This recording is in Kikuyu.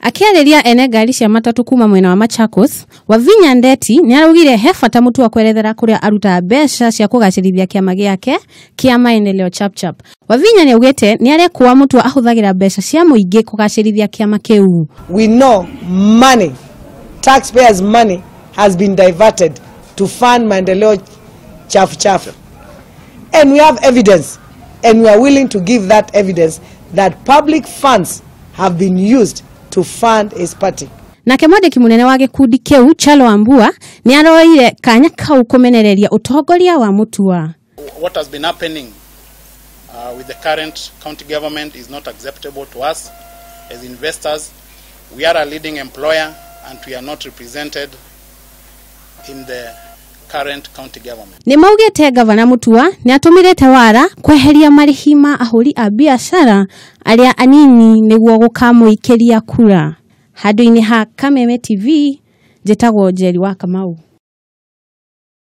Akĩarĩria ene ngari cia matatu kuma mwena wa Machakos, Wavinya Ndeti nĩaraugire he bata Mutua kwerethera kũrĩa arutaga mbeca cia kũgacĩrithia kĩama gĩake kĩa Maendeleo Chapchap. Wavinya nĩaugĩte nĩarekũa Mutua ahũthagĩra mbeca cia mũingĩ kũgacĩrithia kĩama kĩu. We know money, taxpayers money has been diverted to fund Maendeleo Chafu Chafu. And we have evidence, and we are willing to give that evidence that public funds have been used to fund his party. Nake mwandĩki mũnene wa gĩkundi kĩu Chalo Wambua nĩaroire kanya kau kũmenereria ũtongoria wa Mutua. What has been happening with the current county government is not acceptable to us as investors. We are a leading employer and we are not represented in the current county government. Nĩ maugĩte gavana Mutua nĩatũmĩrĩte wara kweheria marĩhi ma ahũri a biacara arĩa anini nĩguo gũkamũikĩria kura. Handũ-inĩ ha Kameme TV, njĩtagwo Njeri wa Kamau.